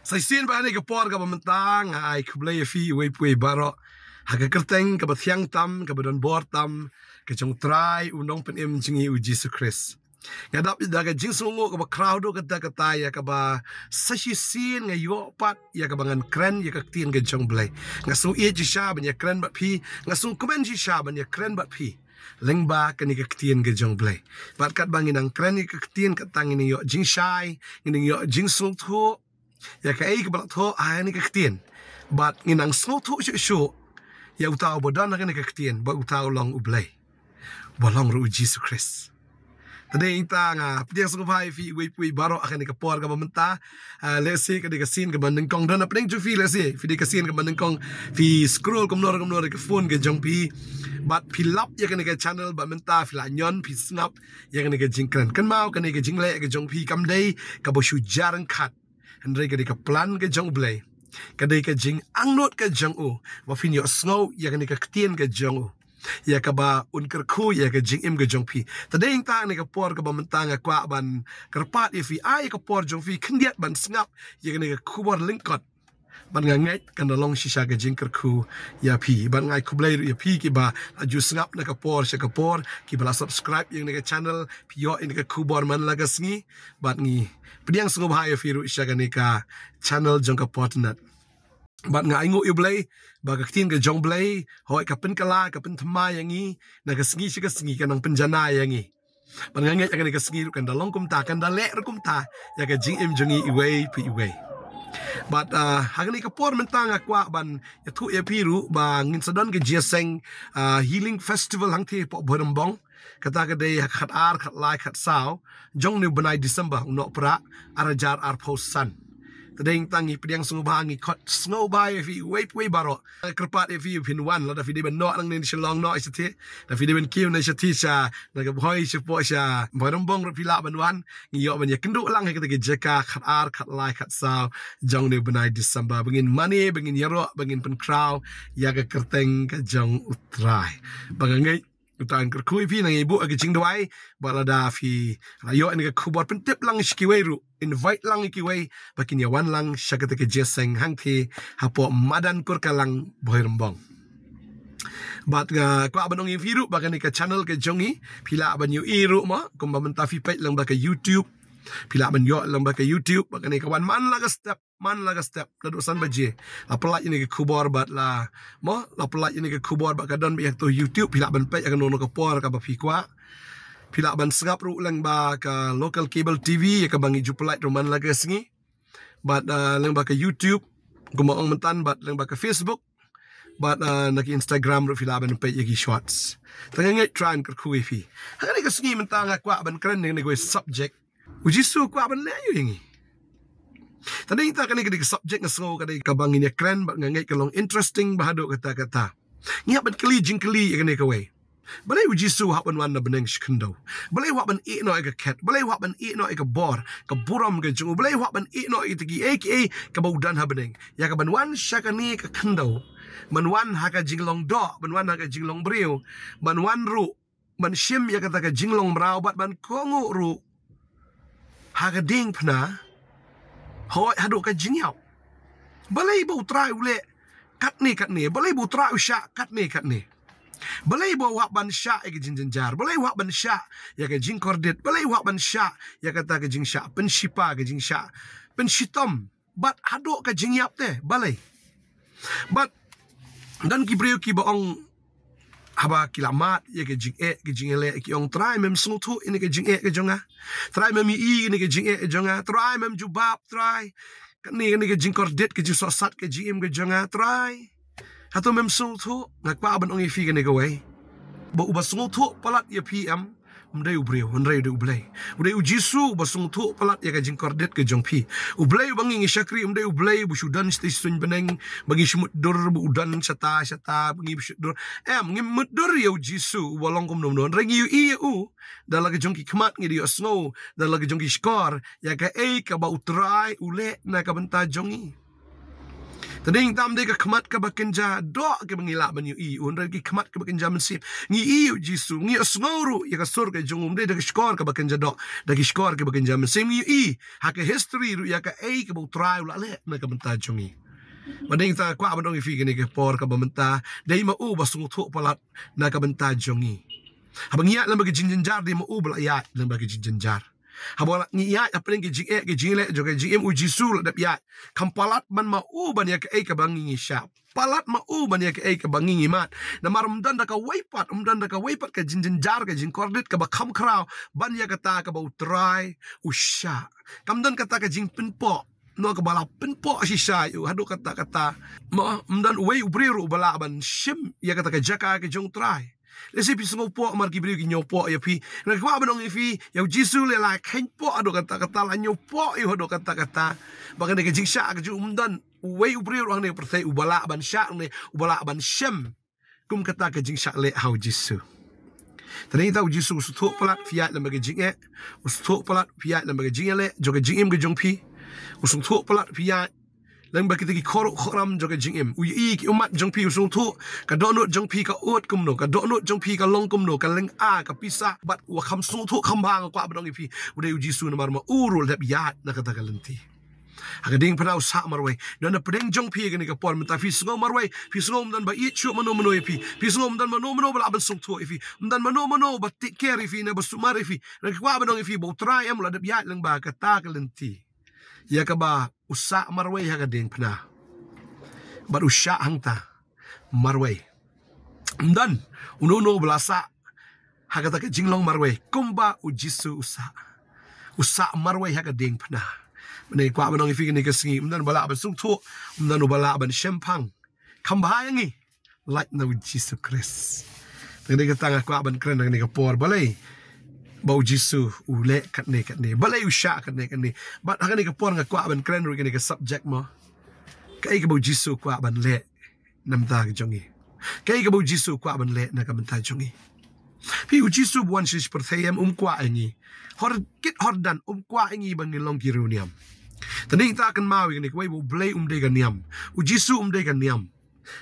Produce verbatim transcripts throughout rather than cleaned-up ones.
Sa shisien bad ha kane ka por kaba mynta nga ai khublei ïa phi uwei pa uwei baroh ha ka kyrteng kaba thiang tam, kaba don bor tam, ka jong u Trai u Nongpynim jong ngi u Jisu Khrist. Nga dap da ka jingsngewnguh kaba khraw haduh katta katta ïa kaba sa shisien nga ïoh pat ïa kaba ngan kren ïa ka ktien ka jong u Blei. Nga sngew ïeit shisha ban ïa kren bad phi, nga sngewkmen shisha ban ïa kren bad phi lyngba kane ka ktien ka jong u Blei. Bad katba ngi nang kren ïa ka ktien, kata ngi nang ïoh jingshai, ngi nang ïoh jingsngewthuh ïa kaei kaba la thoh ha kane ka ktien. Bad ngi nang sngewthuh shuh shuh ïa uta uba don ha kane ka ktien, bad uta u long u Blei, uba long ruh u Jisu Khrist. Te dei ïa kata nga pdiang sngewbha ïa phi uwei pa uwei baroh ha kane ka por kaba mynta. Ah, lehse ka dei ka sien kaba nyngkong don hapdeng jong phi, lehse phi dei ka sien kaba nyngkong phi scroll kumno kumno da ka phone ka jong phi, bad phi lap ïa kane ka channel, bad mynta phi la ñion phi sngap ïa kane ka jingkren. Kynmaw, kane ka jingleh ka jong phi kam dei kaba shu jar ryngkat, hynrei ka dei ka plan ka jong u Blei. Ka dei ka jingangnud ka jong u ba phin ïohsngew ïa kane ka ktien ka jong u, ïa kaba un kyrkhu ïa ka jingim ka jong phi. Te dei ïa kata ha kane ka por kaba mynta nga kwah ban kyrpad ïa phi, ai ïa ka por jong phi khyndiat ban sngap ïa kane ka khubor lyngkot. Bad nga ngeit kan da long shisha ka jingkyrkhu ïa phi. Bad nga ai khublei ruh ïa phi kiba la ju sngap na ka por sha ka por, kiba la subscribe ïa kane ka channel, phi ïoh ïa kane ka khubor man la ka sngi. Bad ngi pdiang sngewbha ïa phi ruh sha kane ka channel jong ka Potnat. Bad nga ainguh ïa u Blei ba ka ktien ka jong u Blei, hooid, ka pynkylla, ka pynthymmai ïa ngi na ka sngi sha ka sngi, ka nang pynjanai ïa ngi. Bad nga ngeit ha kane ka sngi ruh kan da long kumta, kan da leh ruh kumta ïa ka jingim jong ngi iwei pa iwei. Bad, ah, ha kane ka por mynta nga kwah ban ïathuh ïa phi ruh ba ngin sa don ka jingïaseng, ah, Healing Festival hangthie hapoh Bhoirymbong. Kata ka dei ha ka khatar, khatlai, khatsaw jong une u bnai December, u Nohprah, ar hajar arphew san. Te dei ïa kata ngi pdiang sngewbha, ngi khot sngewbha ïa phi uwei pa uwei baroh. Kyrpad ïa phi phin wan, lada phi dei ban noh nangne na Shillong, noh shathie. Lada phi dei ban kiew na shathie sha, na ka Bhoi shapoh sha Bhoirymbong ruh phi lah ban wan. Ngi ïoh ban ïakynduh lang ha kata ka jaka khatar, khatlai, khatsaw jong une u bnai December, ba ngin mane, ba ngin ïaroh, ba ngin pynkhraw ïa ka kyrteng ka jong u Trai. Ba nga ngeit uta un kyrkhu ïa phi, nang ïa buh ïa ka jingduwai. Bad lada phi la ïoh ïa kane ka khubor, pyntip lang sha kiwei ruh, invite lang ïa kiwei ba kin ïa wan lang sha kata ka jingïaseng hangthie hapoh madan Kurkalang, Bhoirymbong. Bad nga kwah ban ong ïa phi ruh ba kane ka channel ka jong ngi phi lah ban ïohi ruh mo, kumba mynta phi peit lyngba ka YouTube. Phi lah ban ïoh lyngba ka YouTube ba kane ka wan man la ka step, man la ka step, naduh san baje. La pyllait ïa kane ka khubor bad la, mo, la pyllait ïa kane ka khubor bad ka don beit ha kato YouTube, phi lah ban peit ha kano kano ka por kaba phi kwah. Phi lah ban sngap ruh lyngba ka local cable T V ïa kaba ngi ju pyllait ruh man la ka sngi. Bad, ah, lyngba ka YouTube, kumba ong mynta, bad lyngba ka Facebook, bad, ah, na ka Instagram ruh phi lah ban peit ïa ki shorts. Te nga ngeit Trai un kyrkhu ïa phi. Ha kane ka sngi mynta nga kwah ban kren ïa kane ka subject. U Jisu u kwah ban leh aïu ïa ngi? Te dei ïa kata, kane ka dei ka subject nga sngew ka dei kaba ngin ïakren bad nga ngeit ka long interesting bha haduh katta katta. Ngi hap ban kylli jingkylli ïa kane kawei. Balei u Jisu u hap ban wan na bneng shi khyndew? Balei u hap ban ïeh noh ïa ka khet? Balei u hap ban ïeh noh ïa ka bor, ka burom ka jong u? Balei u hap ban ïeh noh ïa kita kiei kiei kaba u don ha bneng? Ïa kaban wan sha kane ka khyndew, ban wan ha ka jinglong doh, ban wan ha ka jinglong briew, ban wan ruh ban shim ïa kata ka jinglong mraw bad ban kohnguh ruh ha ka diengphna, hooid, haduh ka jingïap. Balei ba u Trai u leh katne katne? Balei ba u Trai u shah katne katne? Balei ba u hap ban shah ïa ka jingjynjar? Balei u hap ban shah ïa ka jingkordit? Balei u hap ban shah ïa kata ka jingshah pynshipa, ka jingshah pynshitom? Bad haduh ka jingïap te, balei? Bad don ki briew kiba ong, haba ki la mad ïa ka jingeh, ka jingeh leh, ki ong, Trai, mem sngewthuh ïa kane ka jingeh ka jong nga? Trai, mem ïohi ïa kane ka jingeh ka jong nga? Trai, mem jubab, Trai? Kane, kane ka jingkordit, ka jingsohsat ka jingim ka jong nga, Trai, hato mem sngewthuh? Nga kwah ban ong ïa phi kane kawei, ba uba sngewthuh palat ïa phi em, um dei u briew, hynrei u dei U Blei. U dei u Jisu uba sngewthuh palat ïa ka jingkordit ka jong phi. U Blei uba ngi ngi shakri um dei U Blei uba shu don shatei suiñ bneng ba ngi shu mutdur, ba u don shata shata ba ngi shu mutdur. Em, ngim mutdur ïa u Jisu uba long kumno kumno, hynrei ngi ïohi ïa u da la ka jong ki khmat, ngi da ïohsngew da la ka jong ki shkor ïa kaei kaba u Trai u leh na ka bynta jong ngi. Tadei tam dei ka khmat kaba kynja doh kaba ngi lah ban ïohi, hynrei ki khmat kaba kynja mynsiem. Ngi ïohi ïa u Jisu, ngi ïohsngew ruh ïa ka sur ka jong u, ym dei da ka shkor kaba kynja doh, da ki shkor kaba kynja mynsiem. Ngi ïohi ha ka history ruh ïa kaei kaba u Trai u la leh na ka bynta jong ngi. Ba dei ta kwah ban ong ïa phi kane ka por kaba mynta, dei ma u ba sngewthuh palat na ka bynta jong ngi. Haba ngi ïaid lem bad ka jingjynjar, dei ma u ba la ïaid lem bad ka jingjynjar. Haba ngi ïaid hapdeng ka jingeh ka jingleh jong ka jingim, u Jisu la dep ïaid. Kam palat ban ma u ban ïa kaei kaba ngi ngi shah. Palat ma u ban ïa kaei kaba ngi ngi mad. Namar ym don da kawei pat, ym don da kawei pat ka jingjynjar, ka jingkordit kaba kham khraw ban ïa kata kaba u Trai u shah. Kam don kata ka jingpynpoh, no, kaba la pynpoh shisha ïa u haduh katta katta. Ma ym don uwei u briew ruh uba lah ban shim ïa kata ka jaka ka jong u Trai. Lehse phi sngewpoh mar ki briew ki ñiewpoh ïa phi. Nga kwah ban ong ïa phi, ïa u Jisu leh la kheiñpoh haduh katta katta, la ñiewpoh ïa u haduh katta katta. Ba kane ka jingshah ka jong u, ym don uwei u briew ruh hangne ha pyrthei uba lah ban shah ne uba lah ban shem kum kata ka jingshah leh ha u Jisu. Tadei ta u Jisu u sngewthuh palat phi ïaid lem bad ka jingeh, u sngewthuh palat phi ïaid lem bad ka jingeh leh jong ka jingim ka jong phi. U sngewthuh palat phi ïaid lem bad kita ki khor khram jong ka jingim. U ïohi ki ummat jong phi, u sngewthuh ka dohnud jong phi ka ud kumno, ka dohnud jong phi ka long kumno, ka lynga, ka pisa, bad u kham sngewthuh kham bha, nga kwah ban ong ïa phi, u dei u Jisu namar ma u ruh u la dep ïaid na kata ka lynti. Ha ka diengphna u sah marwei. Don na pdeng jong phi kane ka por mynta, phi sngew marwei, phi sngew ym don ba ïeit shuh mano mano ïa phi. Phi sngew ym don mano mano ba lah ban sngewthuh ïa phi. Ym don mano mano ba take care ïa phi ne ba sumar ïa phi. Nga kwah ban ong ïa phi ba u Trai em u la dep ïaid lyngba kata ka lynti ïa kaba u sah marwei ha ka diengphna. Bad u shah hangta marwei. Ym don uno uno ba la sah ha kata ka jinglong marwei kumba u Jisu u sah. U sah marwei ha ka diengphna. Mynne kwah ban ong ïa phi kane ka sngi, ym don ba lah ban sngewthuh, ym don ba lah ban shemphang. Kham bha ïa ngi, lait na u Jisu Khrist. Te kane kata nga kwah ban kren ha kane ka por, balei ba u Jisu u leh katne katne, balei u shah katne katne. Bad ha kane ka por nga kwah ban kren ruh kane ka subject mo. Kaei kaba u Jisu u kwah ban leh na ka bynta jong ngi? Kaei kaba u Jisu u kwah ban leh na ka bynta jong ngi? Phi, u Jisu ba u wan sha pyrthei em, um kwah ïa ngi. Hor kit hor dan, um kwah ïa ngi ba ngin long ki riewniam. Tadei ta kynmaw ïa kane, kawei ba u Blei um dei ka niam. U Jisu um dei ka niam.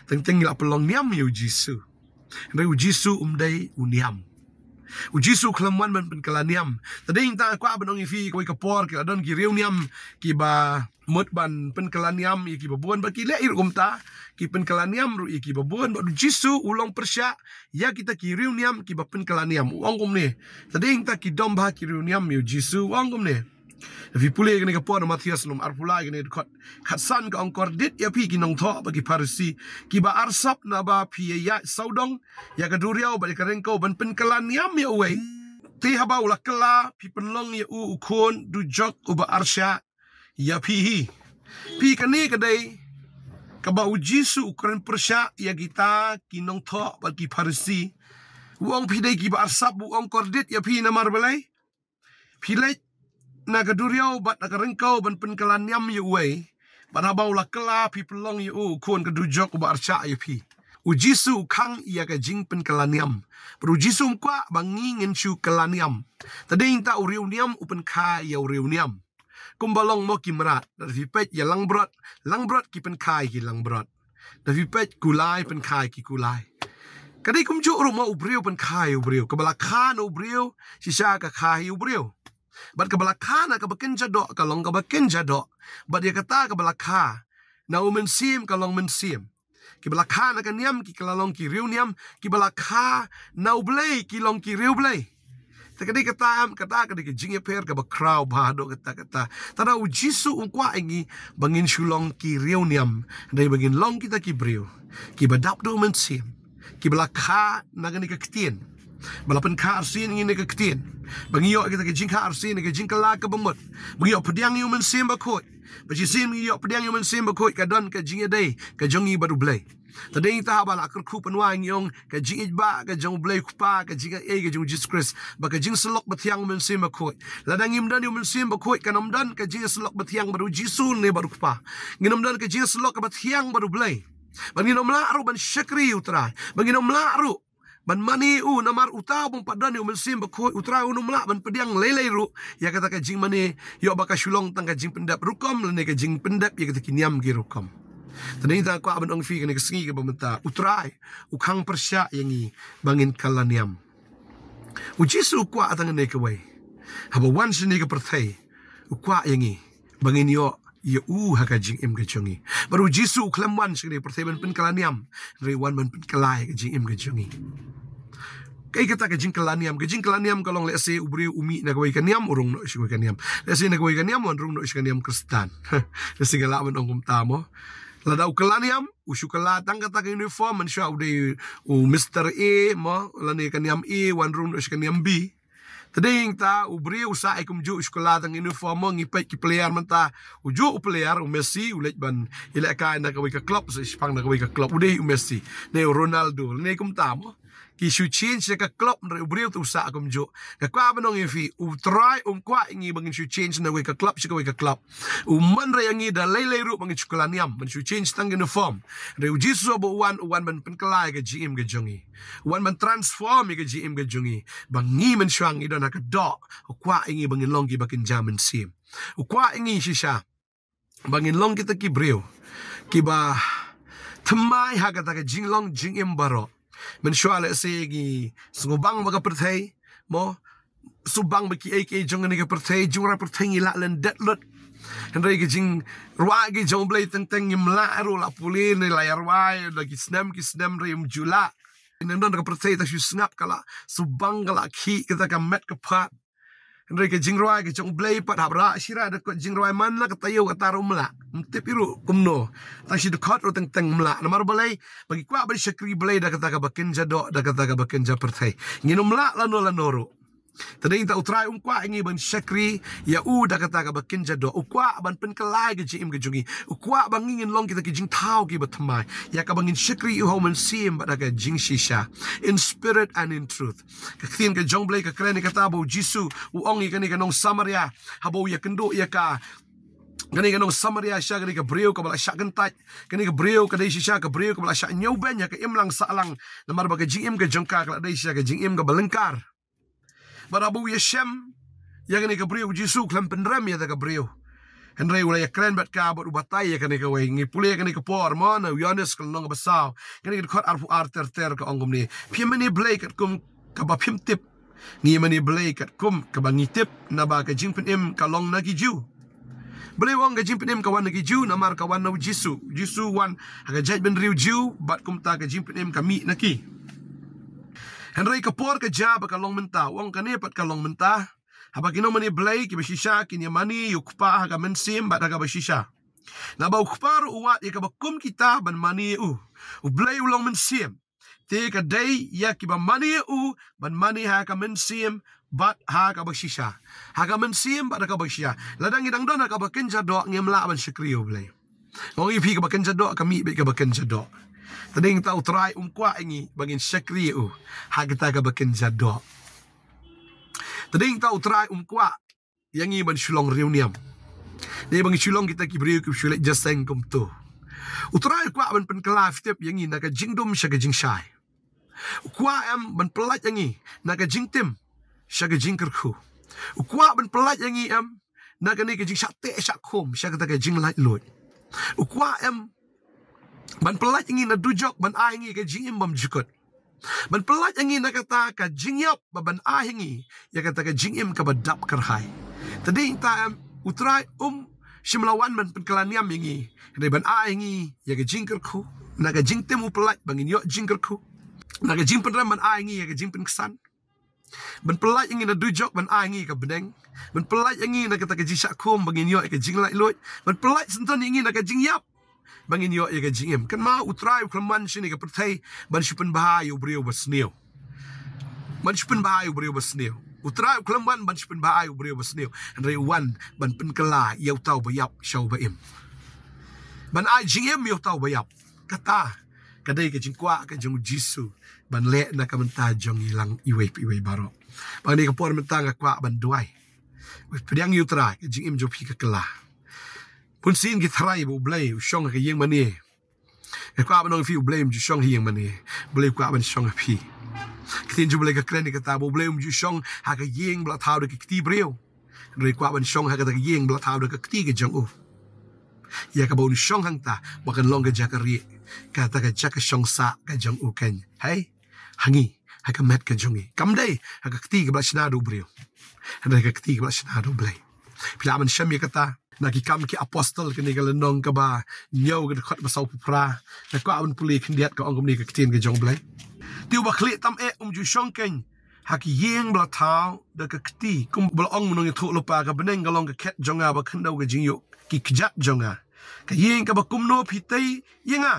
Teng teng ngi la pynlong niam ïa u Jisu. Hynrei u Jisu um dei u niam. U Jisu u khlem wan ban pynkylla niam. Tadei ta kwah ban ong ïa phi, kawei ka por ki la don ki riewniam kiba mut ban pynkylla niam ïa kiba bun, bad ki leh ruh kumta, ki pynkylla niam ruh ïa kiba bun. Bad u Jisu u long pyrshah ïa kita ki riewniam kiba pynkylla niam. U ong kumne. Tadei ta ki dom bha ki riewniam ïa u Jisu, u ong kumne. Phi pule kane ka por na Mathaios lynnong arphew lai, kane dkhot khatsan, ka ong, kordit ïa phi ki nongthoh bad ki Pharisi kiba arsap, naba phi ïaid sawdong ïa ka duriaw bad ïa ka ryngkew ban pynkylla niam ïa uwei. Te haba u la kylla, phi pynlong ïa u u khun dujok uba arshah ïa phi hi. Phi, kane ka dei kaba u Jisu u kren pyrshah ïa kita ki nongthoh bad ki Pharisi. U ong phi dei kiba arsap, u ong kordit ïa phi namar balei? Phi leit na ka duriaw bad na ka ryngkew ban pynkylla niam ïa uwei, bad haba u la kylla, phi pynlong ïa u u khun ka dujok uba arshah ïa phi. U Jisu u khang ïa ka jingpynkylla niam. Bad u Jisu um kwah ba ngi ngin shu kylla niam. Tadei ta u riewniam u pynkha ïa u riewniam. Kumba long mo ki mrad, da phi peit ïa langbrot, langbrot ki pynkha ïa ki langbrot. Da phi peit kulai, pynkha ïa ki kulai. Ka dei kumjuh ruh mo u briew pynkha ïa u briew. Kaba la kha na u briew, shisha ka kha ïa u briew. Bad kaba la kha na kaba kynja doh, ka long kaba kynja doh. Bad ïa kata kaba la kha na u mynsiem, ka long mynsiem. Kiba la kha na ka niam, ki la long ki riewniam, kiba la kha na u Blei, ki long ki riewblei. Te ka dei kata, kata ka dei ka jingïapher kaba khraw bha haduh katta katta. Te da u Jisu um kwah ïa ngi ba ngin shu long ki riewniam, hynrei ba ngin long kita ki briew kiba dap da u mynsiem, kiba la kha na kane ka ktien, ba la pynkha arsien ïa ngi na ka ktien, ba ngi ïoh kita ka jingkha arsien na ka jingkylla kaba mut, ba ngi ïoh pdiang ïa u Mynsiem Bakhuid. Ba shisien ba ngi ïoh pdiang ïa u Mynsiem Bakhuid, ka don ka jingïadei ka jong ngi bad u Blei. Tadei ta haba la kyrkhu pynwai ngi ong ka jingïeit ba ka jong u Blei u Kpa, ka jingïeit ka jong u Jisu Khrist, bad ka jingsyllok bathiang u Mynsiem Bakhuid. Lada ngim don ïa u Mynsiem Bakhuid, kan ym don ka jingsyllok bathiang bad u Jisu ne bad u Kpa. Ngin ym don ka jingsyllok bathiang bad u Blei. Bad ngin ym lah ruh ban shakri ïa u Trai. Bad ngin ym lah ruh ban mane u, namar uta uba um pat don ïa u Mynsiem Bakhuid, u Trai un ym lah ban pdiang lei lei ruh ïa kata ka jingmane, ïoh ba ka shu long tang ka jingpyndep rukom lane ka jingpyndep ïa kita ki niam ki rukom. Te dei ta kwah ban ong ïa phi kane ka sngi kaba mynta, U Trai u khang pyrshah ïa ngi ba ngin kylla niam. U Jisu u kwah tang kane kawei, haba wan sha kane ka pyrthei, u kwah ïa ngi ba ngin ïoh ïa u ha ka jingim ka jong ngi. Bad U Jisu u khlem wan sha kane ka pyrthei ban pynkylla niam, hynrei u wan ban pynkylla ïa ka jingim ka jong ngi. Kaei kata ka jingkylla niam? Ka jingkylla niam ka long, lehse u briew u mih na kawei ka niam, u rung noh sha kawei ka niam. Lehse na kawei ka niam wan rung noh sha ka niam Khristan. Lehse nga lah ban ong kumta mo. Lada u kylla niam, u shu kylla tang kata ka uniform, mynshuwa u dei u Mister A mo, lane ka niam A wan rung noh sha ka niam B. Te dei ta u briew u sah ïa kumjuh, u shu kylla tang uniform mo. Ngi peit ki player mynta, u juh u player u Messi u leit ban ïalehkai na kawei ka club, sa shiphang na kawei ka club, u dei u Messi ne u Ronaldo ne kumta mo. Ki shu change ïa ka club, hynrei u briew te u sah kumjuh. Nga kwah ban ong ïa phi, U Trai um kwah ïa ngi ba ngin shu change na kawei ka club sha kawei ka club. U mon re ïa ngi da lei lei ruh ba ngin shu kylla niam, ban shu change tang uniform. Hynrei U Jisu haba u wan, u wan ban pynkylla ïa ka jingim ka jong ngi. U wan ban transform ïa ka jingim ka jong ngi. Ba ngi mynshuwa ngi don ha ka doh, u kwah ïa ngi ba ngin long kiba kynja mynsiem. U kwah ïa ngi shisha ba ngin long kita ki briew kiba thymmai ha kata ka jinglong jingim baroh. Mynshuwa lehse ngi sngewbang bad ka pyrthei mo, sngewbang bad kiei kiei jong kane ka pyrthei, jingrwai pyrthei ngi lah lyndet lut. Hynrei ka jingrwai ka jong U Blei teng teng ngim lah ruh, la pule ne la ïarwai da ki snem ki snem, hynrei ym ju lah. Nang don ka pyrthei, ta shu sngap ka la sngewbang, ka la khih kata ka met ka phad. Hynrei ka jingrwai ka jong U Blei pat, hap rah shi rah dkhot jingrwai man la ka taïew ka tar ym lah. Ym tip hi ruh kumno. Tang shi dkhot ruh teng teng ym lah. Namar balei? Ba ngi kwah ban shakri Blei da kata kaba kynja doh, da kata kaba kynja pyrthei. Ngin ym lah lano lano ruh. Te dei ta U Trai um kwah ïa ngi ban shakri ïa u da kata kaba kynja doh. U kwah ban pynkylla ïa ka jingim ka jong ngi. U kwah ba ngi ngin long kita ki jingthaw kiba thymmai, ïa kaba ngin shakri ïa u ha u mynsiem bad ha ka jingshisha, in spirit and in truth. Ka ktien ka jong U Blei ka kren ïa kata ba U Jisu u ong ïa kane ka nong Samaria, haba u ïakynduh ïa ka, kane ka nong Samaria sha kane ka briew kaba la shah kyntait. Kane ka briew ka dei shisha ka briew kaba la shah ñiewbeiñ ha ka imlang sahlang, namar ba ka jingim ka jong ka ka la dei shisha ka jingim kaba lyngkar. Bad haba u ïashem ïa kane ka briew, U Jisu u khlem pynrem ïa kata ka briew, hynrei u la ïakren bad ka bad u batai ïa kane kawei. Ngi pule ïa kane ka por mo, na u Ïoannis ka lynnong kaba saw, kane ka dkhot arphew ar ter ter, ka ong kumne: Phim mane blei katkum kaba phim tip, ngi mane blei katkum kaba ngi tip, naba ka jingpynim ka long na ki Jiw. Balei u ong ka jingpynim ka wan na ki Jiw? Namar ka wan na U Jisu. U Jisu u wan ha ka jaitbynriew Jiw, bad kumta ka jingpynim ka mih na ki. Hynrei ka por ka jia ba ka long mynta, u ong kane pat ka long mynta, haba ki nongmane blei kiba shisha kin ïamane ïa u Kpa ha ka mynsiem bad ha kaba shisha. Naba u Kpa ruh u wad ïa kaba kum kita ban mane ïa u. U Blei u long mynsiem. Te ka dei ïa kiba mane ïa u ban mane ha ka mynsiem bad ha kaba shisha. Ha ka mynsiem bad ha kaba shisha. Lada ngi dang don ha kaba kynja doh, ngim lah ban shakri ïa U Blei. Nga ong ïa phi, kaba kynja doh ka mih beit kaba kynja doh. Te dei ta U Trai um kwah ïa ngi ba ngin shakri ïa u ha kita kaba kynja doh. Te dei ta U Trai um kwah ïa ngi ban shu long riewniam, ne ba ngin shu long kita ki briew kiba shu leit jingïaseng kumto. U Trai u kwah ban pynkylla, phi tip, ïa ngi na ka jingdum sha ka jingshai. U kwah em ban pyllait ïa ngi na ka jingtim sha ka jingkyrkhu? U kwah ban pyllait ïa ngi em na kane ka jingshah teh shah khum sha kata ka jinglaitluid? U kwah em ban pyllait ïa ngi na dujok ban ai ïa ngi ka jingim bymjukut? Ban pyllait ïa ngi na kata ka jingïap, ba ban ai ïa ngi ïa kata ka jingim kaba dap kyrhai? Te dei ta em, U Trai um shym la wan ban pynkylla niam ïa ngi, hynrei ban ai ïa ngi ïa ka jingkyrkhu. Na ka jingtim u pyllait ba ngin ïoh jingkyrkhu. Na ka jingpynrem ban ai ïa ngi ïa ka jingpynksan. Ban pyllait ïa ngi na dujok ban ai ïa ngi ka bneng. Ban pyllait ïa ngi na kata ka jingshah khum ba ngin ïoh ïa ka jinglaitluid. Ban pyllait syntun ïa ngi na ka jingïap ba ngin ïoh ïa ka jingim. Kynmaw, U Trai u khlem wan shane ka pyrthei ban shu pynbha ïa u briew ba sniew. Ban shu pynbha ïa u briew ba sniew. U Trai u khlem wan ban shu pynbha ïa u briew ba sniew. Hynrei u wan ban pynkylla ïa uta uba ïap sha uba im. Ban ai jingim ïa uta uba ïap. Kata ka dei ka jingkwah ka jong U Jisu ban leh na ka bynta jong ngi lang iwei pa iwei baroh. Bad ha kane ka por mynta nga kwah ban duwai. Pdiang ïa U Trai, ka jingim jong phi ka kylla. Bunsien ki tharai ba U Blei u shong ha ka ïing mane. Nga kwah ban ong ïa phi, U Blei um ju shong ha ïing mane. U Blei u kwah ban shong ha phi. Ka ktien jong U Blei ka kren ïa kata ba U Blei um ju shong ha ka ïing ba la thaw da ki kti briew. Hynrei u kwah ban shong ha kata ka ïing ba la thaw da ka kti ka jong u. ïa kaba un shong hangta ba kan long ka jaka rieh, kata ka jaka shong sah ka jong u keiñ. Hei, ha ngi, ha ka met ka jong ngi. Kam dei ha ka kti kaba la shna da u briew, hynrei ha ka kti kaba la shna da u Blei. Phi lah ban shem ïa kata na Ki Kam ki Apostol, kane ka lynnong kaba hynñiew, ka dkhot ba sawphew phra. Nga kwah ban pule khyndiat, ka ong kumne ka ktien ka jong u Blei: Te uba khlieh tam eh um ju shong keiñ ha ka ïing ba la thaw da ka kti, kumba la ong u nongïathuhlypa: Ka bneng ka long ka khet jong nga, ba khyndew ka jingïuh ki kjat jong nga. Ka ïing kaba kumno phi tei ïa nga,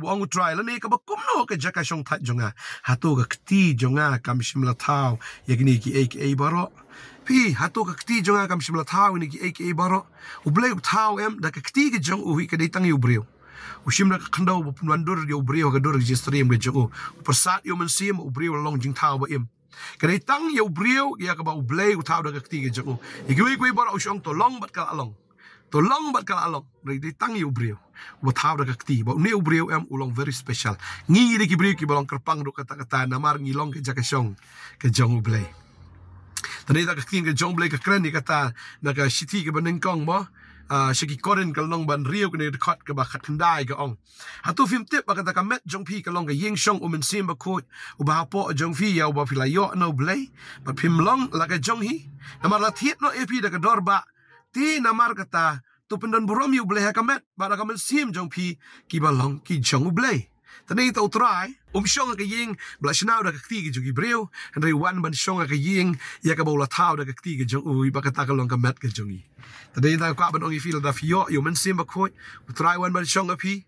u ong u Trai, lane kaba kumno ka jaka shong thait jong nga? Hato ka kti jong nga kam shym la thaw ïa kine kiei kiei baroh? Phi, hato ka kti jong nga kam shym la thaw ïa kine kiei kiei baroh? U Blei u thaw em da ka kti ka jong u hi? Ka dei tang ïa u briew. U shim da ka khyndew ba pynwandur ïa u briew ha ka dur ka jingsyriem ka jong u. U pyrsad ïa u Mynsiem, u briew la long jingthaw ba im. Ka dei tang ïa u briew ïa kaba u Blei u thaw da ka kti ka jong u. Ïa kiwei kiwei baroh u shong, to long bad ka la long, to long bad ka la long. Hynrei dei tang ïa u briew uba thaw da ka kti, ba une u briew em u long very special. Ngi dei ki briew kiba long kyrpang ruh katta katta, namar ngi long ka jaka shong ka jong u Blei. Te ngi da ka ktien ka jong u Blei ka kren ïa kata na ka shithi kaba nyngkong mo, ah, sha ki Korinth, ka lynnong ba hynriew, kane ka dkhot kaba khatkhyndai, ka ong: Hato phim tip ba kata ka met jong phi ka long ka ïing shong u Mynsiem Bakhuid, uba hapoh jong phi, ïa uba phi la ïoh na u Blei, bad phim long la ka jong hi? Namar la thied noh ïa phi da ka dor bah. Te namar kata, to pyndon burom ïa u Blei ha ka met bad ha ka mynsiem jong phi, kiba long ki jong u Blei. Te nangta u Trai um shong ha ka ïing ba la shna da ka kti ka jong ki briew, hynrei u wan ban shong ha ka ïing ïa kaba u la thaw da ka kti ka jong u, bad kata ka long ka met ka jong ngi. Te nangta nga kwah ban ong ïa phi, lada phi ïoh ïa u Mynsiem Bakhuid, u Trai u wan ban shong ha phi.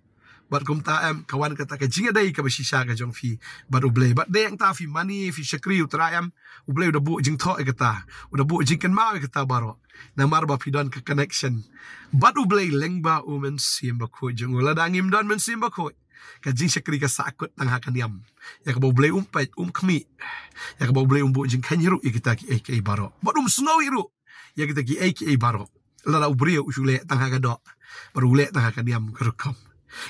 Bad kumta em, ka wan kata ka jingïadei kaba shisha ka jong phi bad u Blei. Bad dei hangta phi mane, phi shakri u Trai em, u Blei u da buh jingthoh ïa kata, u da buh jingkynmaw ïa kata baroh. Namar ba phi don ka connection bad u Blei lyngba u Mynsiem Bakhuid jong u. Lada ngim don Mynsiem Bakhuid, ka jingshakri ka sahkut tang ha ka niam, ïa kaba u Blei um peit, um khmih, ïa kaba u Blei um buh jingkheiñ ruh ïa kita kiei kiei baroh, bad um sngew ruh ïa kita kiei kiei baroh. Lada u briew u shu leh tang ha ka doh bad u leh tang ha ka niam ka rukom.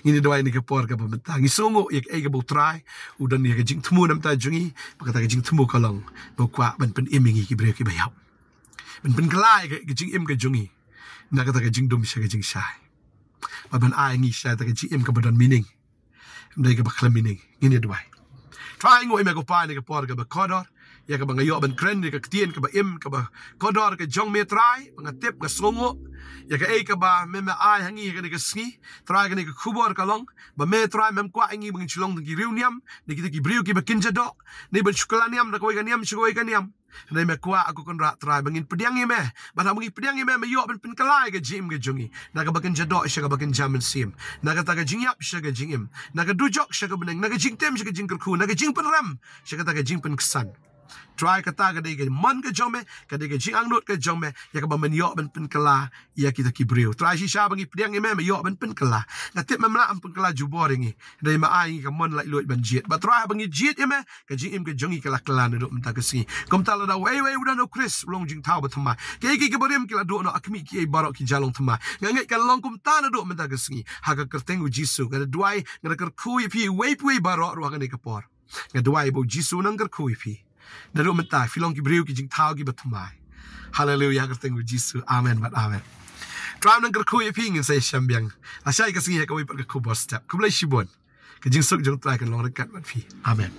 Ngin ïa duwai ha kane ka por kaba mynta, ngi sngewnguh ïa kaei kaba u Trai u don ïa ka jingthmu na ka bynta jong ngi. Bad kata ka jingthmu ka long ba u kwah ban pynim ïa ngi ki briew kiba ïap, ban pynkylla ïa ka jingim ka jong ngi na kata ka jingdum sha ka jingshai, bad ban ai ïa ngi sha kata ka jingim kaba don meaning, ym dei kaba khlem meaning. Ngin ïa duwai. Trai, ngi ïeit ïa me ko Pa ha kane ka por kaba kordor, ïa kaba nga ïoh ban kren ïa ka ktien kaba im kaba kordor ka jong me Trai, ba nga tip, nga sngewnguh ïa kaei kaba me, me ai ha ngi ha kane ka sngi. Trai, kane ka khubor ka long ba me Trai mem kwah ïa ngi ba ngin shu long tang ki riew niam, ne kita ki briew kiba kynja doh, ne ban shu kylla niam na kawei ka niam sha kawei ka niam. Hynrei me kwah, ko Kynrad Trai, ba ngin pdiang ïa me, bad haba ngi pdiang ïa me, me ïoh ban pynkylla ïa ka jingim ka jong ngi na kaba kynja doh sha kaba kynja mynsiem, na kata ka jingïap sha ka jingim, na ka dujok sha ka bneng, na ka jingtim sha ka jingkyrkhu, na ka jingpynrem sha kata ka jingpynksan. Trai, kata ka dei ka mon ka jong me, ka dei ka jingangnud ka jong me, ïa kaba men ïoh ban pynkylla ïa kita ki briew. Trai, shisha ba ngi pdiang ïa me, me ïoh ban pynkylla. Nga tip mem lah ban pynkylla jubor ïa ngi, hynrei me ai ngi ka mon laitluid ban jied. Bad Trai, haba ngi jied ïa me, ka jingim ka jong ngi ka la kylla naduh mynta ka sngi. Kumta lada uwei uwei u don ha u Khrist, u long jingthaw bathymmai. Kiei kiei kiba rim ki la duh noh, ha khmih kiei baroh ki jia long thymmai. Nga ngeit kan long kumta naduh mynta ka sngi. Ha ka kyrteng u Jisu nga da duwai, nga da kyrkhu ïa phi uwei pa uwei baroh ruh ha kane ka por. Nga duwai ba u Jisu un nang kyrkhu ïa phi. Naduh mynta phi long ki briew ki jingthaw kiba thymmai. Haleluia, ha ka kyrteng u Jisu. Amen bad amen. Trai un nang kyrkhu ïa phi. Ngin sa ïashem biang lashai ka sngi ha kawei pat ka khubor step. Khublei shibun. Ka jingsuk jong u Trai kan long ryngkat bad phi. Amen.